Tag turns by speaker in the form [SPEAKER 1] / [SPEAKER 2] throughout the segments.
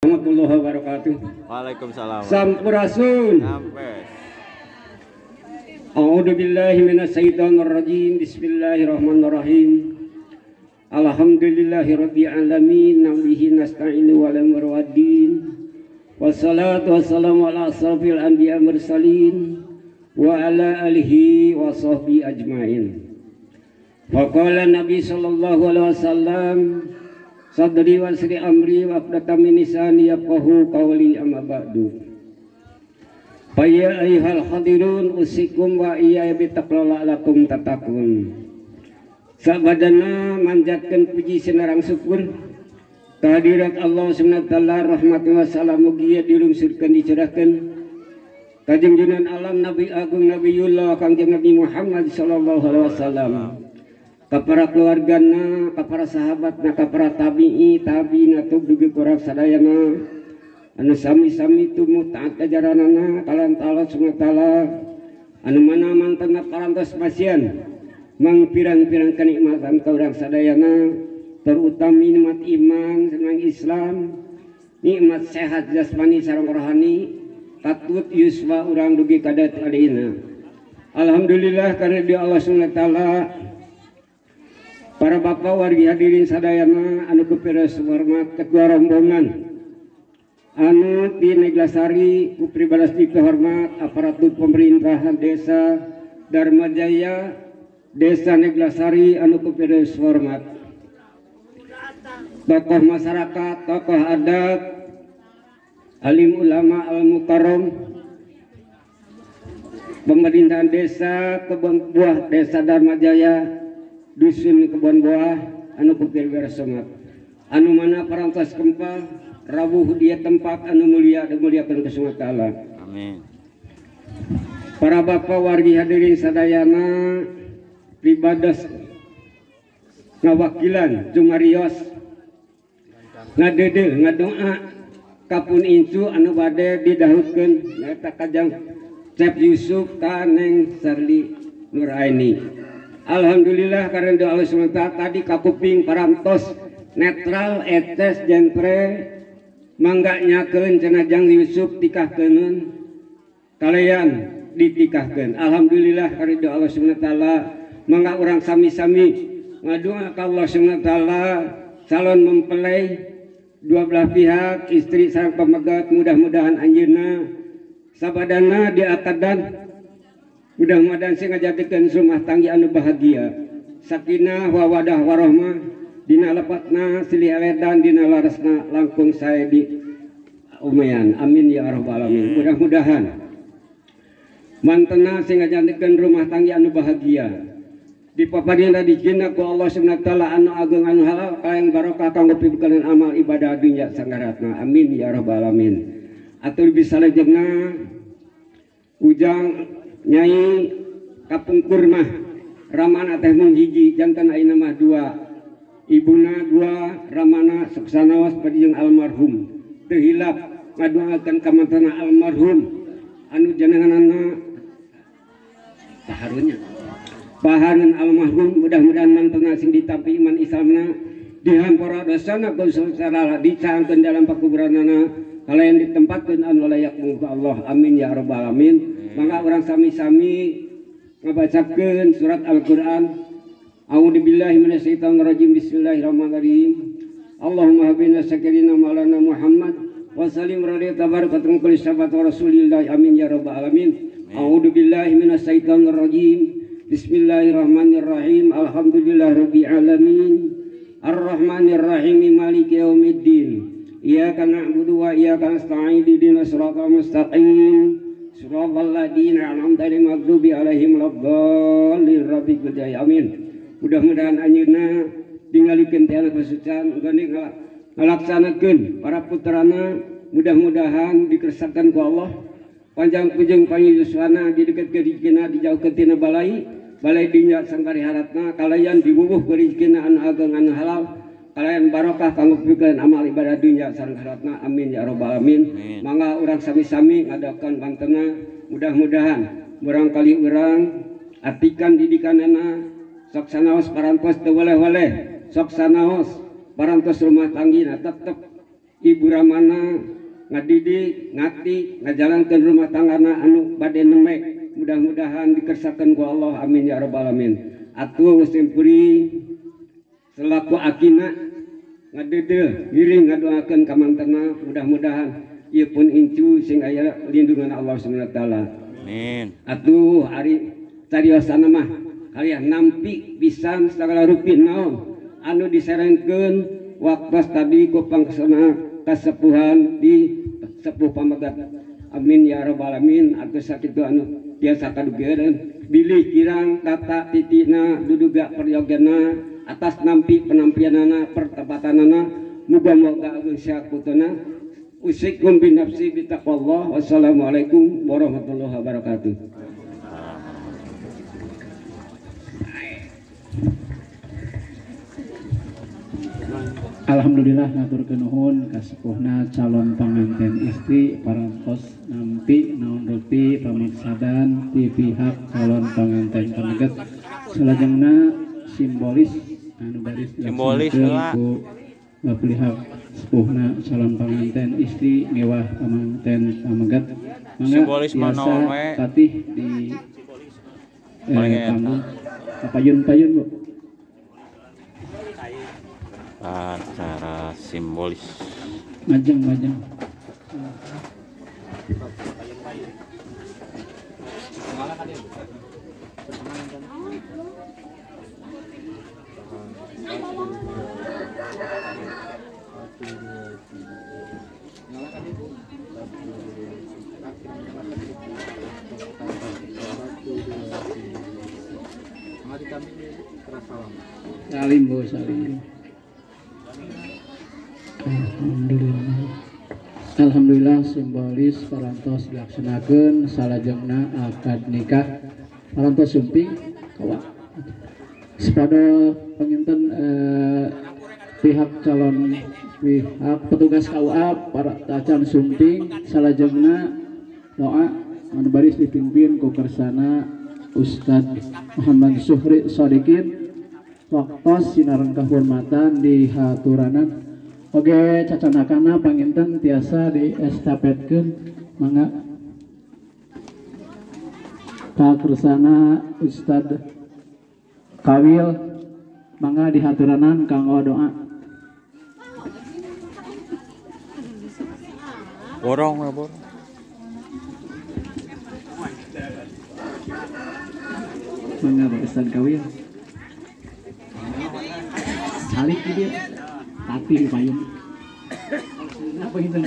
[SPEAKER 1] Warahmatullahi wabarakatuh.
[SPEAKER 2] Waalaikumsalam.
[SPEAKER 1] Sampurasun.
[SPEAKER 2] Sampai.
[SPEAKER 1] A'udzu billahi minasyaitonir rajim. Bismillahirrahmanirrahim. Alhamdulillahirabbil alamin, nahmihi nasta'inu wa la murwaddin. Wassalatu wassalamu ala asrafil anbiya mursalin wa ala alihi wa sahbihi ajmain. Faqala Nabi sallallahu alaihi wasallam, sadri wa sri amri wa aqdatan min lisani yafqahu qawli, amma ba'du. Fa ya ayyuhal hadirun usikum wa iyaya bitaqwa la'allakum tattaqun. Sabadana manjatkeun puji sinarang syukur kehadirat Allah Subhanahu wa taala, rahmat wa salam mugia dilungsurkeun dicurahkeun ka junjungan alam Nabi Agung Nabiullah Kangjeng Nabi Muhammad sallallahu alaihi wasallam, ka para keluargana, ka para sahabatna, ka para tabi'i, tabi'ina dugi kurang sadayana anu sami-sami tumu taat ajaranana kalian ta'ala subhanahu wa ta'ala anu mana mantena parantos pasien mangpirang-pirang kenikmatan ka urang sadayana, terutama nikmat iman sareng Islam, nikmat sehat jasmani sareng rohani, katut yuswa urang dugi ka ayeuna. Alhamdulillah karena di Allah subhanahu wa ta'ala. Para bapak wargi hadirin sadayana anu kupiras hormat, ketua rombongan anu ti Neglasari kupribalas dipehormat, aparatur pemerintahan desa Darmajaya desa Neglasari anu kupiras hormat, tokoh masyarakat, tokoh adat, alim ulama al mukarram, pemerintahan desa Kebon Buah desa Darmajaya dusun Kebon Buah anu kupir somat anu mana parantos kempal rawuh dia tempat anu mulia dimuliakan ku Subhanahu taala.
[SPEAKER 2] Amin.
[SPEAKER 1] Para bapak wargi hadirin sadayana pribados ngawakilan jumarios ngadede ngadoa kapun incu anu bade didahutkeun nyaeta kajang Cep Yusuf ka Neng Sarli Nuraini. Alhamdulillah karena doa Allah SWT tadi kakuping parantos netral etes jentre mangga nyakeun cenah jang Yusuf tikahkeun kalian ditikahkeun. Alhamdulillah karena doa Allah SWT mangga urang sami-sami ngadua ka Allah SWT calon mempelai dua belah pihak istri sareng pamegat mudah-mudahan anjeunna sabadana diakadan mudah-mudahan sing ngajadikeun rumah tangga anu bahagia, sakinah wawadah warohmah, dina lepatna silih aledan, dina laresna langkung sae di umayan. Amin ya rabbal alamin. Mudah-mudahan mantena sing ngajadikeun rumah tangga anu bahagia dipapadina dijina ku Allah Subhanahu wa taala anu ageung anu halal kalayan barokah kanggo pibeukeun amal ibadah dunya sanggaratna. Amin ya rabbal alamin. Atur bisa lejengna ujang nyai kapungkur mah ramana teh mung hiji janten ayeuna mah dua, ibuna dua, ramana suksanaos bari jeung almarhum. Teu hilap ngadoakeun ka mantana almarhum anu jenenganana paharunya paharun almarhum, mudah-mudahan mantana sing ditampi iman Islamna, dihampura dosana ku saudara, dicangkeun dalam pakuburanana kalayan ditempatkeun anu layak muka Allah. Amin ya rabbal alamin. Mangga urang sami-sami ngabacakeun surat Al-Qur'an. A'udzubillahi minasyaitonirrajim. Bismillahirrahmanirrahim. Allahumma habina sakirina maulana Muhammad wa sallim radhi tabarakatan kulli sahabat wa rasulillah. Amin ya rabbal alamin. A'udzubillahi minasyaitonirrajim. Bismillahirrahmanirrahim. Alhamdulillahirabbil alamin. Arrahmanirrahim, maliki yaumiddin. Iyyaka na'budu wa iyyaka nasta'in, ihdinas siratal mustaqim. Siratal ladzina an'amta 'alaihim maghdubi 'alaihim waladdallin. Rabbi gudai. Amin. Mudah-mudahan anjeunna dingalikeun teh kasucian geuning ngalaksanakeun para putrana, mudah-mudahan dikersakan ku Allah panjang pujung panyuswana, dideketkeun rezekina, dijauhkeun tina balai balai dinya sangkari haratna, kalayan dibubuh ku rezekina anu ageng anu halal, kalayan barokah kanggo pikeun amal ibadah dunya sareng haratna. Amin ya rabbal alamin. Mangga urang sami-sami ngadakan bantena, mudah-mudahan barangkali urang atikan didikanana sok sanaos parantos teu weleh-weleh, sok sanaos parantos rumah tanggina tetep Ibu Ramana ngadidik ngati ngajalankeun rumah tanggana anu bade nembe mudah-mudahan dikersakeun ku Allah amin ya rabbal alamin. Atuh simkuring selaku akina ngadeudeul ngiring ngadoakeun ka mantena mudah-mudahan ieu pun incu sing aya lindungan Allah Subhanahu wa taala.
[SPEAKER 2] Amin.
[SPEAKER 1] Atuh ari cariosana mah kalian nampi pisan sagala rupi naon anu diserengkeun waktos tadi ku pangsana kasepuhan di sepuh pamegat. Amin ya rabbal alamin. Atuh sakitu anu biasa kadugeun bilih kirang tata titina duduga peryogana atas nampi penampianana pertepatanana muga-moga agung sehat putuna usikum bin nafsi bitaqwallah. Wassalamualaikum warahmatullahi wabarakatuh.
[SPEAKER 3] Alhamdulillah ngaturkeun nuhun ka sepuhna calon panganten istri parantos nampi naon rupi pamaksadan ti pihak calon panganten pameget. Salajengna simbolis anu baris dilaksanakeun ku pihak sepuhna calon panganten istri ngewah panganten pameget. Mangga biasa tatih di panggung kapayun-payun Bu.
[SPEAKER 2] Acara simbolis
[SPEAKER 3] majeng-majeng. Salim Bu, salim. Alhamdulillah. Alhamdulillah simbolis parantos dilaksanakeun salajengna akad nikah parantos sumping kawa. Sepada panginten pihak calon pihak petugas KUA para tacan sumping salajengna doa anu baris dipimpin ku kersana Ustad Muhammad Suhri Sodikin waktos sinareng kahormatan di haturanan. Oke, cacanakana panginten tiasa diestafetkeun mangga ka kersana Ustad Kawil mangga dihaturanan kanggo doa.
[SPEAKER 2] Borong borong.
[SPEAKER 3] Mangga Pak Ustad Kawil. Salik dia. Tapi payung. Apa itu?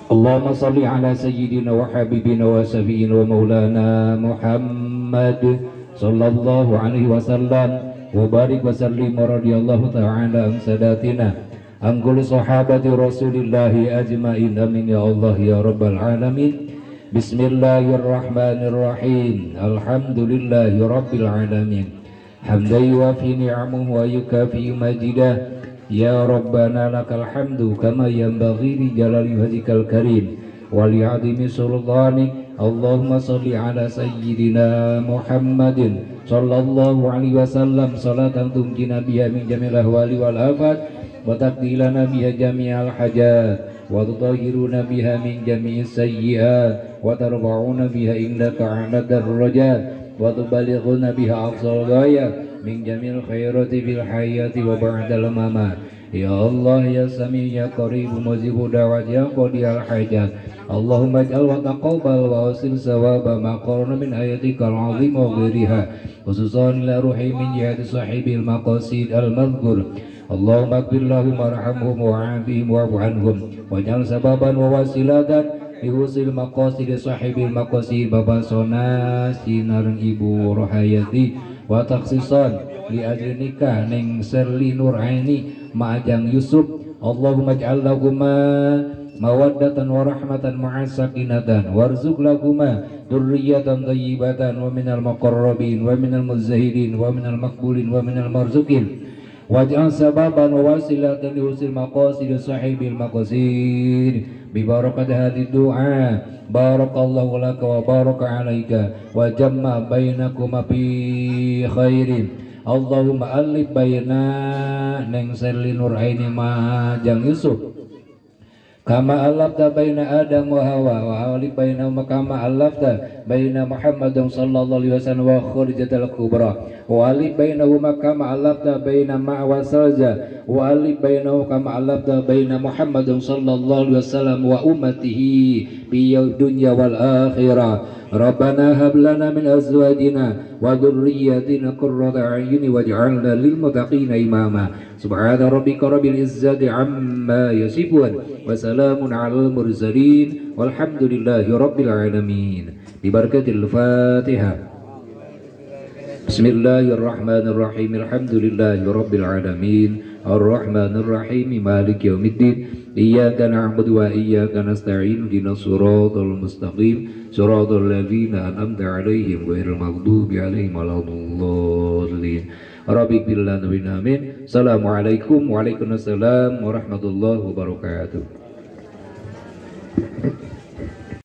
[SPEAKER 4] Allahumma salli ala sayyidina wa habibina wa safiina wa maulana Muhammad sallallahu alaihi wasallam wa barik wa sallim wa radiyallahu ta'ala an sadatina an kulli sahabati rasulillahi ajma'in amin ya Allah ya rabbal alamin. Bismillahirrahmanirrahim. Alhamdulillahi rabbil alamin. Hamdan yuwafi ni'amahu wa yukafi majidah. Ya Rabbana lakal hamdu kama yanbaghi li jalali wajhikal karim wa li 'azimi sultanik. Allahumma shalli ala sayyidina Muhammadin sallallahu alaihi wasallam salatan tunjina biha min jamil ahwali wal afat wa taqdi lana biha jami'al hajat wa tutahhiruna biha min jami'is sayyi'at wa tarfa'una biha indaka 'ala darajat wa tubalighuna biha aqsal ghayat min jamil khairati fil hayati wa ba'dal mamat. Ya Allah ya Sami ya Qarib mujibu da'wat ya qadiyal hajat. Allahumma ij'al wa taqabbal wa wasil sawaba ma qarana min ayatikal azim wa ghairiha khususan ila ruhi min jihati sahibil maqasid al madhkur. Allahumma ighfir lahum warhamhum wa'afihim wa'fu anhum waj'al sababan wa wasilatan bihusil maqasid sahibil maqasid. Bapak Sona sinareng Ibu Rohayati wa taksisan li ajli nikah Neng Serli Nuraini Ma'ajang Yusuf. Allahumma ij'al lahuma mawaddatan wa rahmatan ma'as sakinatan warzuq lahuma dzurriyyatan thayyibatan wa minal muqarrabin wa minal muzahidin wa minal maqbulin wa minal marzuqin waj'al sababan wa wasilatan li husil maqasid sahibil maqasid. Bi barakati hadhihi du'a barakallahu laka wa baraka alaika wa jamma bainakuma fi khairin. Allahumma alif baina Neng Serli Nur Aini Mahjang Yusuf kama alafta baina Adam wa Hawa wa alif baina kama alafta baina Muhammadin sallallahu alaihi wasallam wa Khadijatul Kubra wa alif bainahuma kama alafta baina Ma wa Salja wa alif bainahu kama alafta baina Muhammadin sallallahu alaihi wasallam wa ummatihi fi dunya wal akhirah. Rabbana hab lana min azwajina wa dhurriyyatina qurrata a'yuni waj'alna lil muttaqina imama. Subhana rabbika rabbil izzati amma yasifun wa salamun alal mursalin walhamdulillahi rabbil alamin. Bi barakatil Fatihah. Bismillahirrahmanirrahim. Alhamdulillahi rabbil alamin. Arrahmanir rahim. Maliki yaumiddin. Iyyaka na'budu wa iyyaka nasta'in. Ihdinas siratal mustaqim. Siratal ladzina an'amta 'alaihim ghairil maghdubi 'alaihim waladdallin. Rabbi ighfir lana amin. Assalamualaikum waalaikumsalam warahmatullahi wabarakatuh.